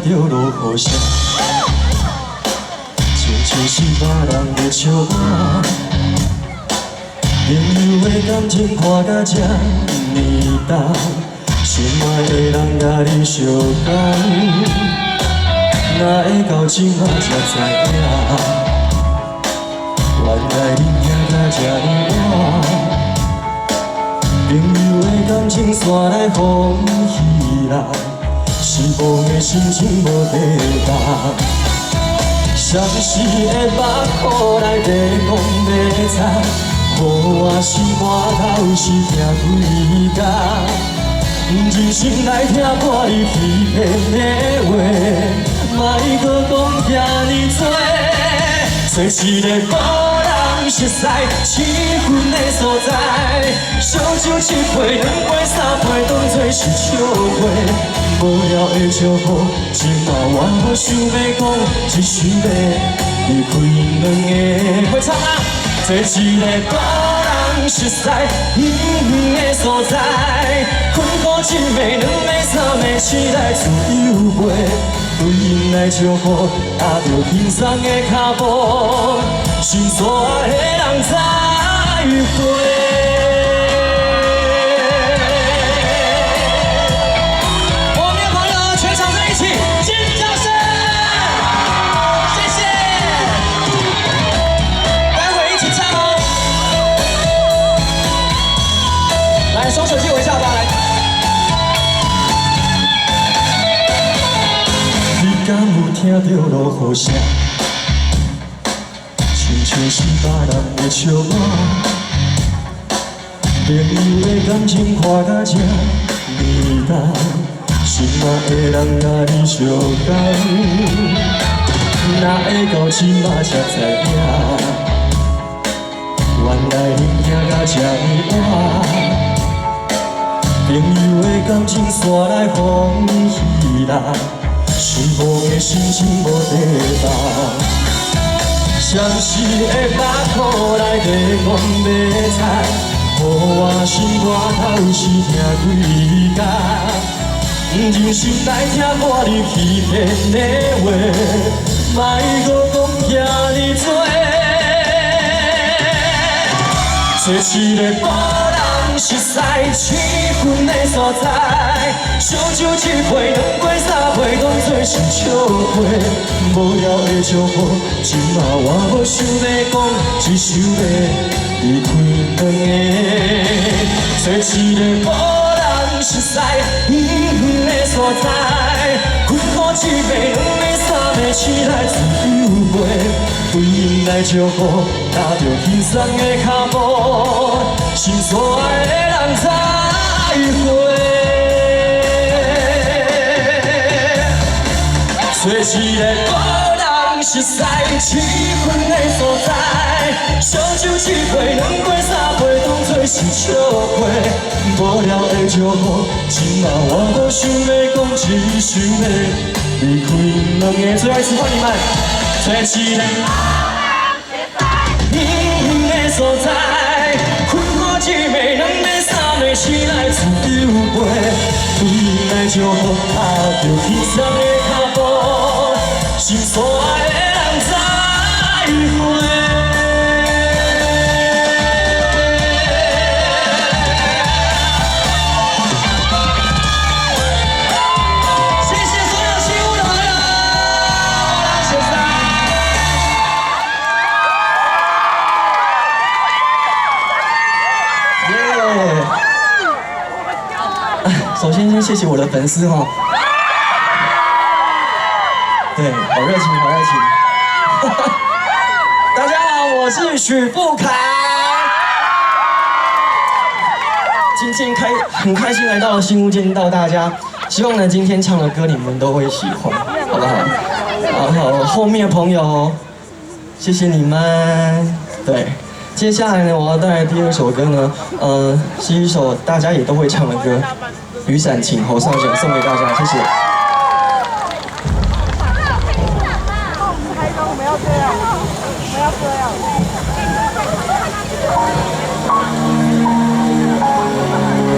著落雨聲？親像是別人的笑話。朋友的感情看甲這呢重，心愛的人共你相共，哪會到這馬才知影？原來恁疼甲這呢晚。朋友的感情煞來風起來，失望的心情無地動。相思的目眶內底講欲知，予我心肝頭是疼幾工。真心來聽看你欺騙的話，莫閣講遐呢濟。做一个無人熟似試阮的所在，燒酒一杯、兩杯、三杯，當作是笑話。無聊的祝福，這馬我無想欲講，只想欲離開兩个。會唱啊！做一个無人熟似遠遠的所在，困苦一暝、兩暝、三暝，醒來自由飛。對𪜶來祝福，踏著輕鬆的跤步，心所愛的人再會。我們的朋友，全場在一起，尖叫聲！謝謝，待會一起唱哦。來，雙手借我一下吧，來。你敢有聽著落雨聲？親像是別人的笑話。朋友的感情看甲這呢重，心愛的人共你相共，哪會到這馬才知影？原來恁疼甲這呢晚。朋友的感情煞來風起來，失望的心情無地放。相思的目眶內底講欲知，予我心肝頭是疼幾工。真心來聽看你欺騙的話，莫閣講遐呢濟。做一个無人熟似試阮的所在，燒酒一杯、兩杯、三杯，當作是笑話。無聊的祝福，這馬我無想欲講，只想欲離開兩个。做一个無人熟似遠遠的所在，困苦一暝、兩暝、三暝，醒來自由飛。對𪜶來祝福，踏著輕鬆的跤步，心所愛的人再會。做一个無人熟似試阮的所在，燒酒一杯、兩杯、三杯，當作是笑話。無聊的祝福，這馬我無想欲講，只想欲離開兩个。最後一次換你們，做一个遠遠的所在，困苦一暝、兩暝、三暝，醒來自由飛。對𪜶來祝福，踏著輕鬆的跤步，心所愛的人再會。謝謝所有新屋的朋友，謝謝。耶！首先先謝謝我的粉絲哈，對，好熱情，好熱情。大家好，我是許富凱。今天很開心來到了新屋見到大家，希望呢今天唱的歌你們都會喜歡，好不好？好，好，後面的朋友，謝謝你們。對，接下來呢，我要帶來第二首歌呢，是一首大家也都會唱的歌，《雨傘情》，侯少賢送給大家，謝謝。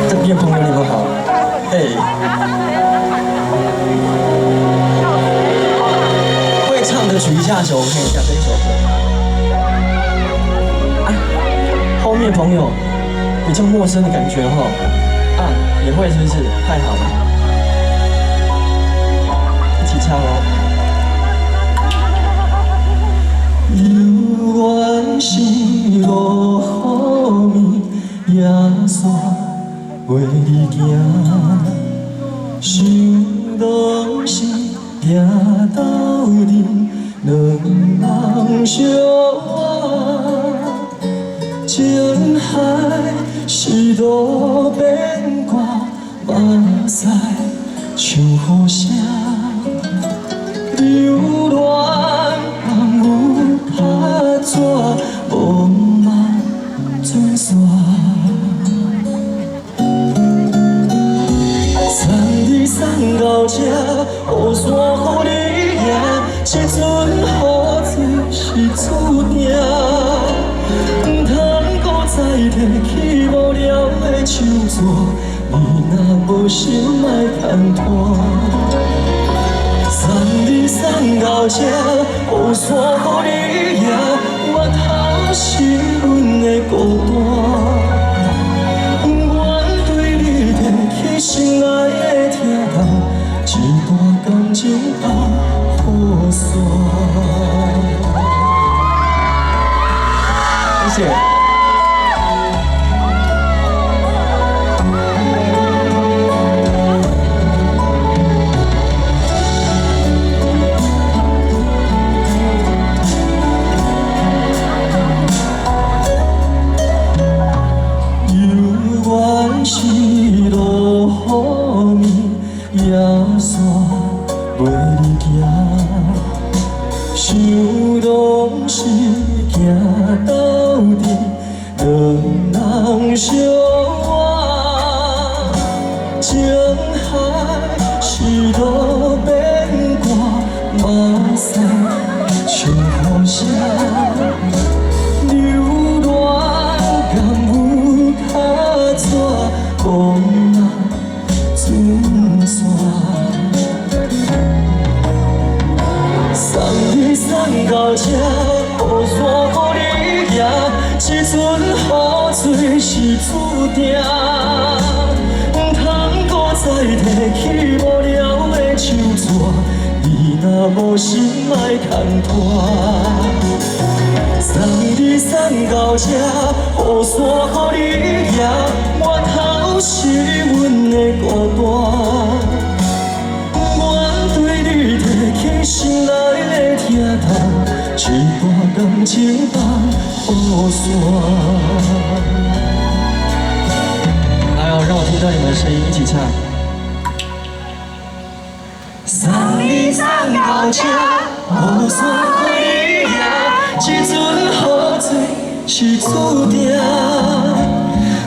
這邊朋友你們好，嘿。們舉一下手，我看一下這一首歌。啊，後面朋友比較陌生的感覺哈，啊，也會是不是？太好了，一起唱哦。猶原是落雨暝，夜煞袂離行，想當時行鬥陣，兩人相偎，情海是路邊歌，目屎像雨聲，留戀放有拍纸，无梦准煞。送你送到这，雨伞予你行，这阵雨水是注定。毋通阁再提起无聊的手纸，你若无心莫牵拖。送你送到这，雨伞予你行，源头是阮的孤单。愿对你提起心内的疼痛，这段感情放予散。谢谢。犹原是落雨暝，夜煞袂离行，想当时行斗阵，两人相偎，情海是路边歌，目屎像雨声，留恋敢有卡纸，无梦准煞。送你送到这，雨伞予你行，这阵雨水是注定。毋通阁再提起无聊的手纸，你若无心莫牵拖。送你送到这，雨伞予你行，源头是阮的孤单。愿对你提起心内的疼痛，这段感情放予散。来哦，让我听到你们的声音，一起唱。送你送到这，雨伞予你行，这阵雨水是注定。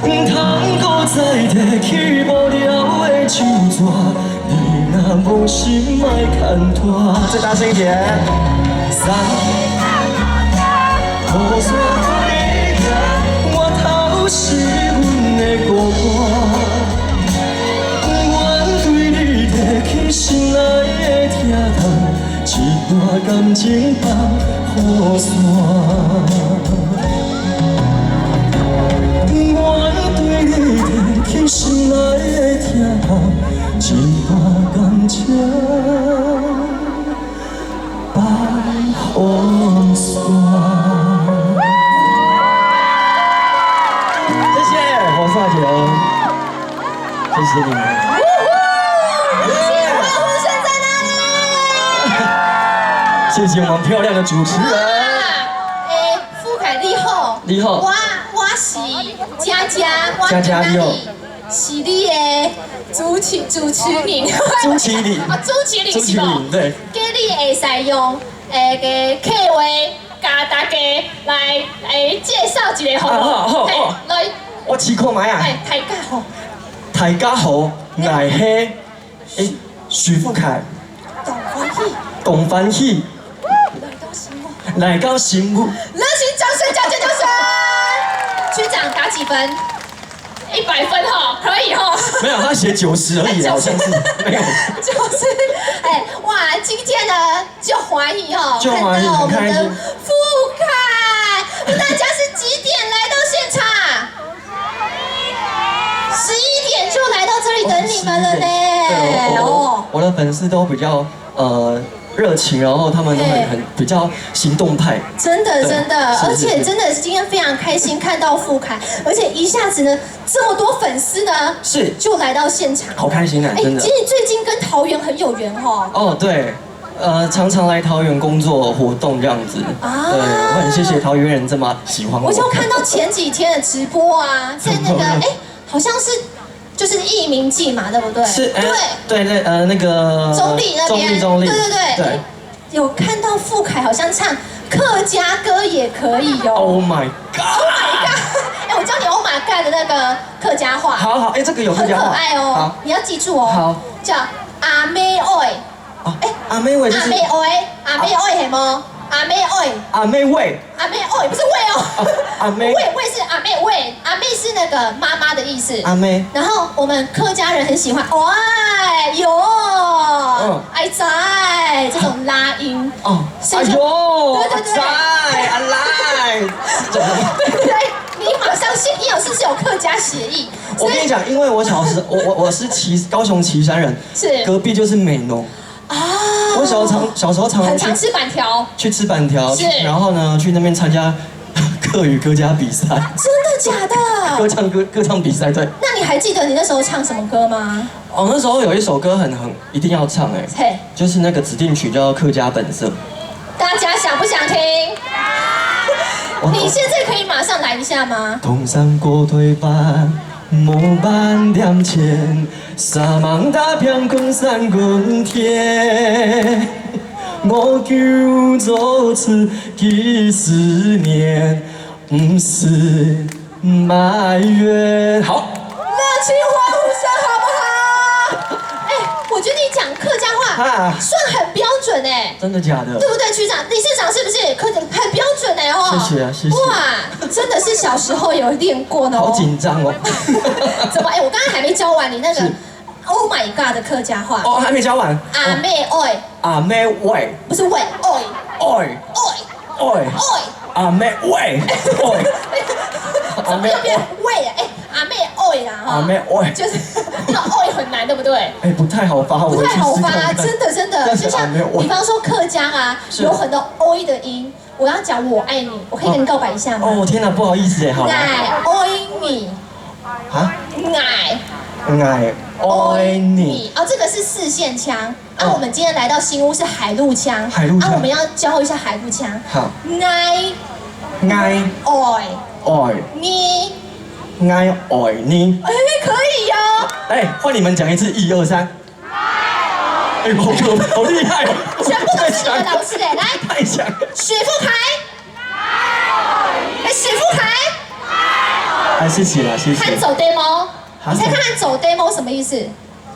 毋通阁再提起无聊的手纸，你若无心莫牵拖。再大聲一點。送雨伞予你行，源頭是阮的孤單。愿對你提起心內的疼痛，這段感情放予散。愿對你提起心內的疼痛，這段感情放予散。謝謝黃少杰，謝謝你們。歡呼聲在哪裡？謝謝我們漂亮的主持人。欸，富凱你好。你好。我是佳佳，我佳佳你好。是你的主持人。朱麒麟。啊，朱麒麟是無？對。今日會使用個客話，共大家來介紹一下好無？好，好，來。我試看覓啊。大家好。大家好，我係許富凱。董歡喜。董歡喜。來到新屋。熱情掌聲，掌聲，掌聲！區長打幾分？100分哈，可以哈。没有，他寫90而已，好像是沒有。就是，哎，哇，今天呢就歡喜哦，就歡喜。看到我們的很開心富凱，大家是幾點來到現場？11點就來到這裡等你們了呢。對，我的粉絲都比較熱情，然後他們都很比較行動派。真的真的，而且真的是今天非常開心看到富凱，而且一下子呢這麼多粉絲呢，就來到現場，好開心啊！真的。其實最近跟桃園很有緣哦。哦，對，常常來桃園工作活動這樣子。啊。對，我很謝謝桃園人這麼喜歡我。我就看到前幾天的直播啊，在那個哎，好像是。就是藝名祭嘛，對不對？是，對對對，那個中壢那邊，中壢，對對對，對，有看到富凱好像唱客家歌也可以哦。 Oh my god！Oh my god！哎，我教你 Oh my god 的那個客家話。好好，哎，這個有客家話。很可愛哦，你要記住哦。好。叫阿妹愛。哎，阿妹愛。阿妹愛，阿妹愛係麼？阿妹愛。阿妹喂。阿妹愛不是喂哦。阿妹。喂喂是阿妹喂，阿妹是那個媽媽的意思。阿妹。然後我們客家人很喜歡，哎呦，愛仔這種拉音。哦。哎呦，對對對。阿來。對對對，你馬上信，你有是不是有客家協議？我跟你講，因為我小時我是高雄旗山人，是隔壁就是美濃。啊！我小時候常很常吃板條，去吃板條，然後呢去那邊參加客語客家比賽。真的假的？歌唱比賽，對。那你還記得你那時候唱什麼歌嗎？哦，那時候有一首歌很一定要唱哎，就是那個指定曲叫《客家本色》。大家想不想聽？你現在可以馬上來一下嗎？東山過推翻，無半點錢，三網打拼滾山滾鐵，我求做此幾十年，毋是埋怨。好，熱情歡呼聲好不好？哎，我覺得你講客家話算很標準哎，真的假的？對不對，區長、理事長是不是？客很標準哎哦。謝謝啊，謝謝。哇，真的是小時候有練過呢。好緊張哦。怎麼？哎，我剛剛還沒教完你那個 Oh my God 的客家話。哦，還沒教完。阿妹愛。阿妹喂。不是喂，愛。愛。愛。愛。愛。阿妹喂。愛。怎麼又變喂啊？哎，阿妹愛啦阿妹愛。就是那個愛很難，對不對？哎，不太好發，不太好發，真的真的，就像比方說客家啊，有很多 oi 的音。我要講我愛你，我可以跟你告白一下嗎？哦天哪，不好意思哎，好。愛愛你。啊？愛。愛愛你。哦，這個是四線腔。啊，我們今天來到新屋是海陸腔。海陸腔。啊，我們要教一下海陸腔。好。愛。愛。愛。愛。你。愛愛你。哎，可以哦。哎，換你們講一次，一二三。哎，好可好厲害哦！全部都是你的老師哎，來，太強。許富凱。哎，許富凱。哎，謝謝啦，謝謝。看走 demo，你猜看看走 demo 什麼意思？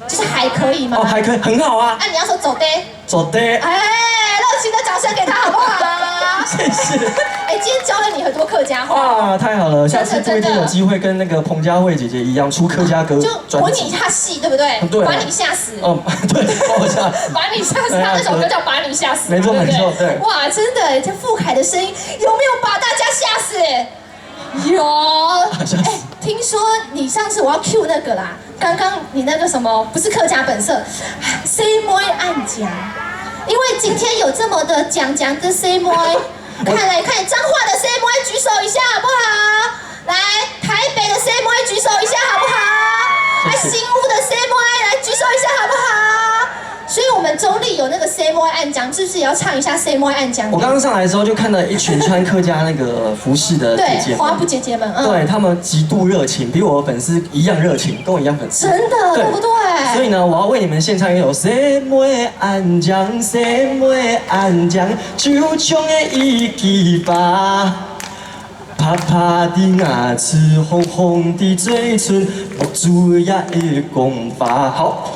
就是還可以嗎？哦，還可以，很好啊。那你要說走 d 走 d 哎，熱情的掌聲給他好不好？謝謝。哎，今天教了你很多客家話。哇，太好了，下次不一定有機會跟那個彭佳慧姐姐一樣出客家歌。就管你下戲，對不對？對。把你嚇死。哦，對，把我嚇死。把你嚇死，他那首歌叫《把你嚇死》。沒錯沒錯，對。哇，真的，這富凱的聲音有沒有把大家嚇死？有。哎，聽說你上次我要 cue 那個啦，剛剛你那個什麼不是客家本色，細妹按講，因為今天有這麼的講講的細妹，看來看彰化的細妹舉手一下好不好？來，台北的細妹舉手一下好不好？來，新屋的細妹來舉手一下好不好？所以，我們中壢有那個細妹按講，是不是也要唱一下細妹按講？我剛剛上來的時候就看到一群穿客家那個服飾的姐姐，花布姐姐們，對他們極度熱情，比我的粉絲一樣熱情，跟我一樣粉絲，真的，對不對？所以呢，我要為你們獻唱一首細妹按講，細妹按講，手中的一支把，拍拍的牙齒，紅紅的嘴唇，木珠也會講話。好。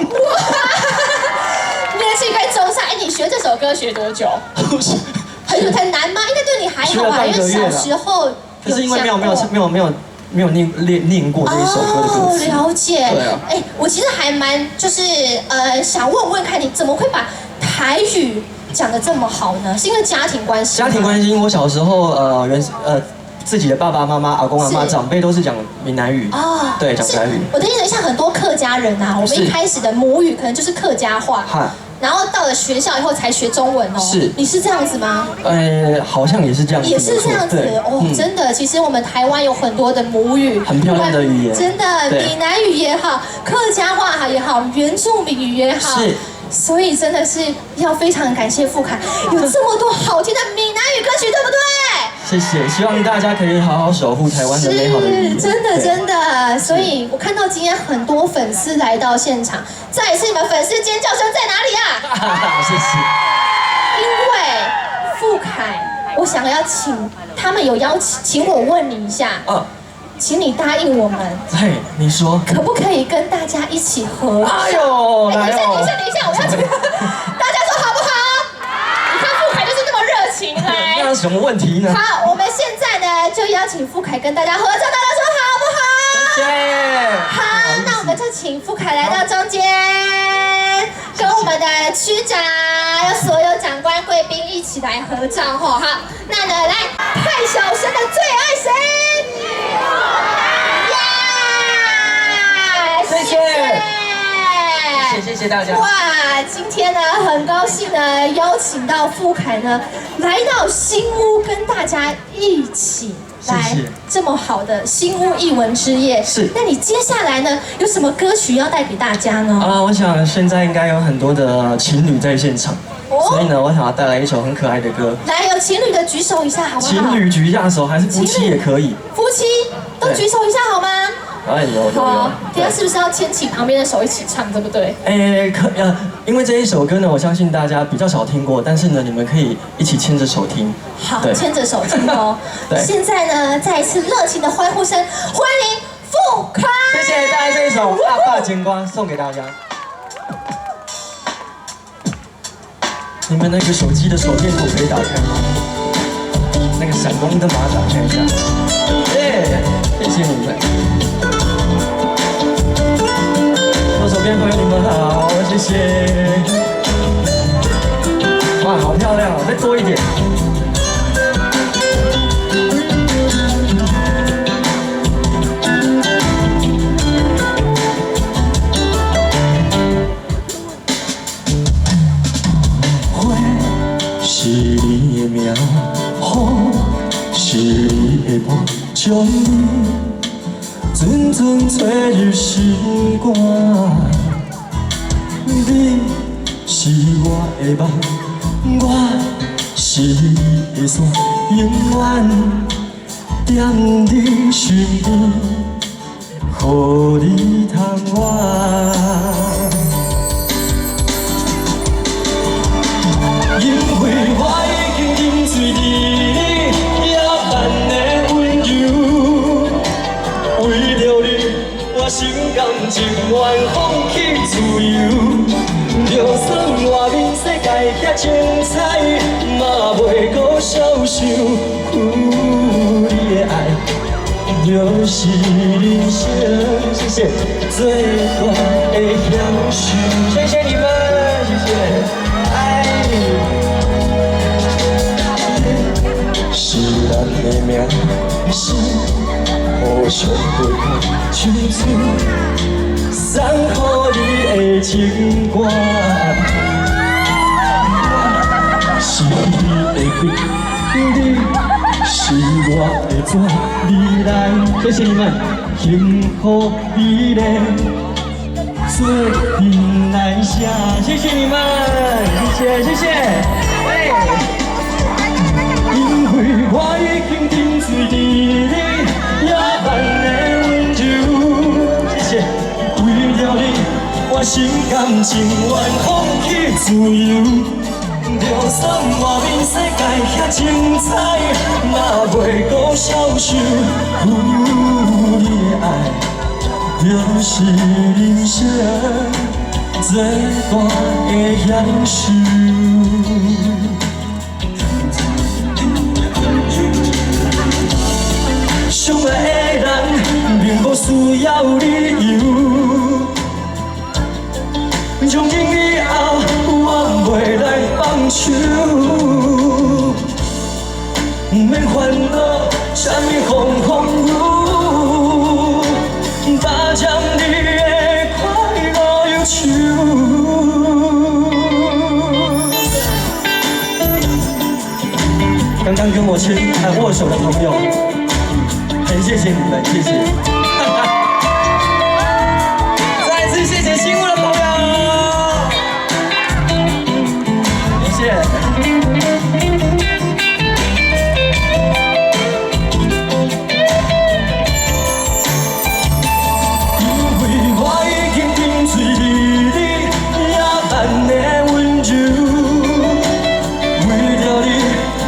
你學這首歌學多久？很難嗎？應該對你還好吧，因為小時候。可是因為沒有沒有沒有沒有沒有念練念過這一首歌的歌詞。哦，了解。對啊。哎，我其實還蠻就是想問問看你怎麼會把台語講得這麼好呢？是因為家庭關係？家庭關係，因為我小時候自己的爸爸媽媽、阿公阿媽長輩都是講閩南語哦，對，講台語。我的意思，像很多客家人啊，我們一開始的母語可能就是客家話，然後到了學校以後才學中文哦。是，你是這樣子嗎？好像也是這樣子。也是這樣子哦，真的。其實我們台灣有很多的母語，很漂亮的語言，真的，閩南語也好，客家話也好，原住民語也好，是。所以真的是要非常感謝富凱有這麼多好聽的閩南語歌曲，對不對？謝謝，希望大家可以好好守護台灣的美好的語言。是，真的真的。所以我看到今天很多粉絲來到現場，再一次你們粉絲尖叫聲在哪裡啊？謝謝。因為富凱，我想要請他們有邀請，請我問你一下。請你答應我們。嘿，你說。可不可以跟大家一起合唱？哎呦，等一下，等一下，等一下，我要請大家說好不好？你看富凱就是那麼熱情，來。那有什麼問題呢？好，我們現在呢就邀請富凱跟大家合唱，大家說好不好？謝謝。好，那我們就請富凱來到中間，跟我們的區長、所有長官、貴賓一起來合照吼。好，那呢來派小生的最愛誰？謝謝，謝謝大家。哇，今天呢，很高興呢，邀請到富凱呢，來到新屋跟大家一起來這麼好的新屋藝文之夜。是。那你接下來呢，有什麼歌曲要帶給大家呢？啊，我想現在應該有很多的情侶在現場，所以呢，我想要帶來一首很可愛的歌。來，有情侶的舉手一下，好不好？情侶舉一下手，還是夫妻也可以？夫妻都舉手一下好嗎？哎，有有有，等下是不是要牽起旁邊的手一起唱，對不對？哎，可因為這一首歌呢，我相信大家比較少聽過，但是呢，你們可以一起牽着手聽。好，牽着手聽哦。對。現在呢，再一次熱情的歡呼聲，歡迎富凱。謝謝大家，這一首《阿爸情歌》送給大家。你們那個手機的手電筒可以打開嗎？那個閃光燈把它打開一下。耶，謝謝你們。右手邊朋友，你們好，謝謝。哇，好漂亮哦，再多一點。花是你的名，雨是你的梦，將你陣陣吹入心肝。你是我的夢，我是你的山，永遠踮你身邊，予你通我。因為我已經沉醉佇你野蠻的溫柔，為著你，我心甘情願放棄自由。就算外面世界遐精彩，嘛袂阁消受。你的愛，就是人生，謝謝最大的享受。謝謝你們，謝謝。愛是咱的命，是互相陪伴，唱出送予你的情歌。是你的笔，你是我的纸，未來，謝謝你們，幸福美麗做陣來寫。謝謝你們，謝謝謝謝。因為我已經沉醉佇你野蠻的溫柔，謝謝。為著你，我心甘情願放棄自由。就算外面世界遐精彩，嘛袂阁消受。你的愛，就是人生最大的享受。相愛的人，并无需要理由。从今以后，我袂来放手，毋免烦恼啥物风风雨雨，霸占你的快乐忧愁。刚刚跟我牵握手的朋友，很谢谢你们，谢谢。再次谢谢新屋的朋友，谢谢。因为我已经沉醉伫你野蛮的温柔，为著你，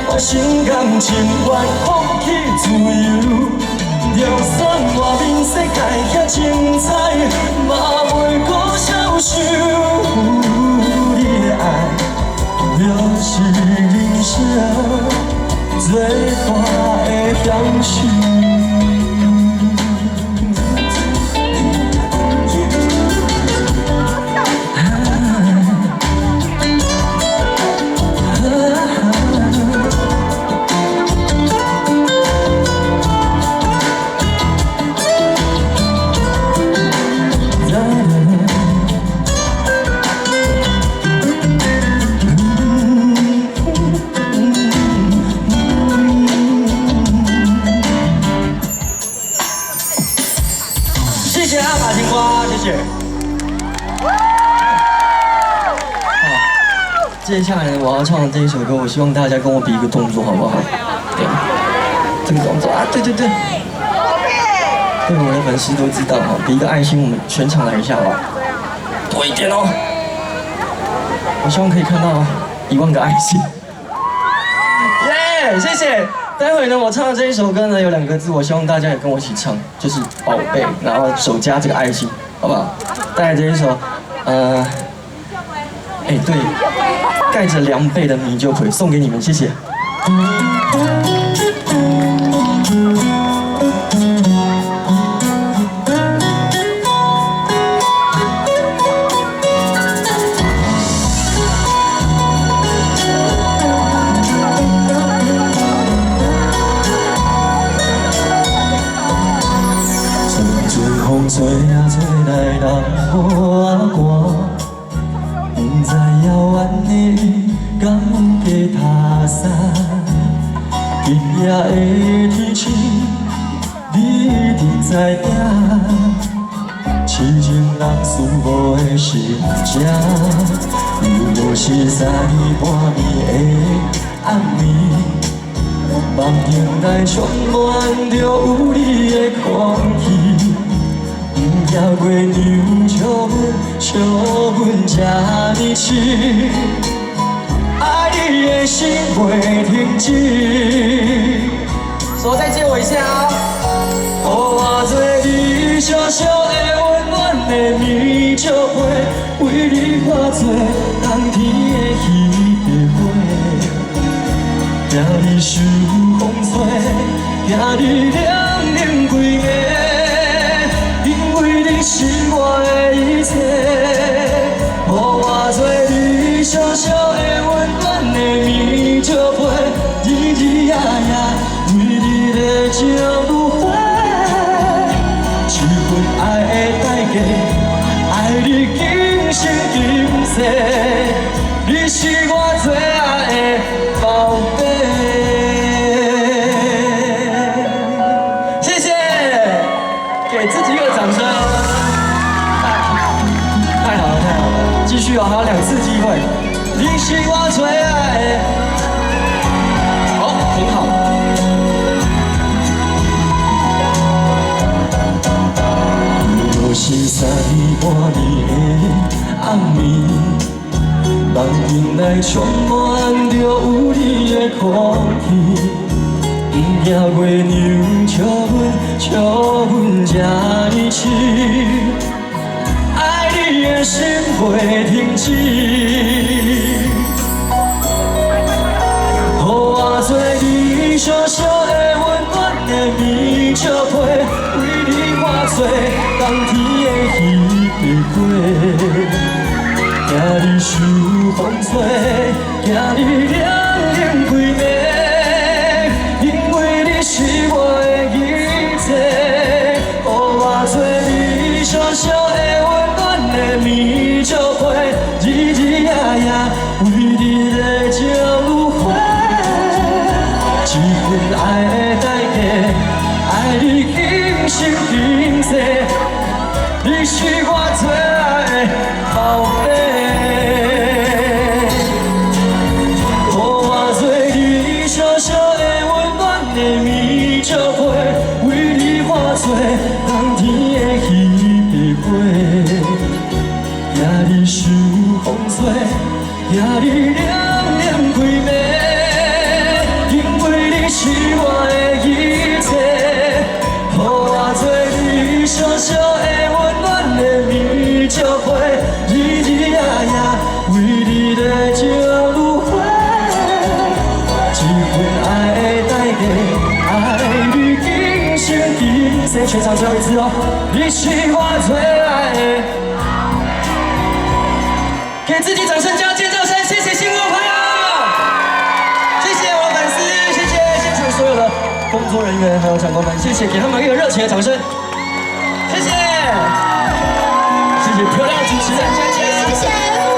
我心甘情愿放弃自由。就算外面世界遐精彩，嘛袂阁消受。你的爱，就是人生最大的享受。谢谢阿卡金瓜，谢谢。好，接下来我要唱的这一首歌，我希望大家跟我比一个动作，好不好？对，这个动作啊，对对对，对，我的粉丝都知道哈，比一个爱心，我们全场来一下吧，多一点哦。我希望可以看到1万个爱心。耶，谢谢。待会呢，我唱的这一首歌呢有2个字，我希望大家也跟我一起唱，就是宝贝，然后手加这个爱心，好不好？带来这一首，哎对，盖着凉被的米酒葵送给你们，谢谢。吹啊吹来人雨啊寒，不知遥远的你敢有加塔衫？今夜的天晴，你一定知影，痴情人思慕的心情，又无是三更半暝的暗暝，梦境内充满着有你的空气。不惊月娘笑阮，笑阮这呢痴，爱你的心袂停止。手再借我一下啊！予我做你小小的温暖的棉笑被，为你化作冬天的彼个花，惊你受风吹，惊你冷冷规暝。你是我的一切，予我做你小小的温暖的棉笑被，日日夜夜为你热情如火，这份爱的代价，爱你今生今世，你是我最爱的宝贝。谢谢，给自己一个掌声。太好了，太好了，继续哦，还有2次机会。你是我最爱的，好，很好。又是三更半暝的暗暝，梦境内充满着有你的空气，不惊月娘笑阮，笑阮这呢痴。爱你的心袂停止，予我做你小小的温暖的棉笑被，为你化的彼白花，惊你受風吹，驚你涼冷規暝，因為你是我的一切，予我做你小小的溫暖的棉石被，日日夜夜為你來情如火，這份愛的代價，愛你今生今世，你是我最愛的寶貝。予我做你小小的溫暖的棉石被，為你化做冬天的彼白花，驚你受風吹，驚你涼冷規暝，因為你是我的一切，予我做你小小的溫暖的棉石被，日日夜夜為你來情如火，這份愛的代價，愛你今生今世，全場最後一次哦，你是我最愛的。給自己掌聲加尖叫聲，謝謝新聞朋友，謝謝我的粉絲，謝謝現場所有的工作人員還有長官們，謝謝，給他們一個熱情的掌聲，謝謝，謝謝漂亮的主持人佳佳。謝謝。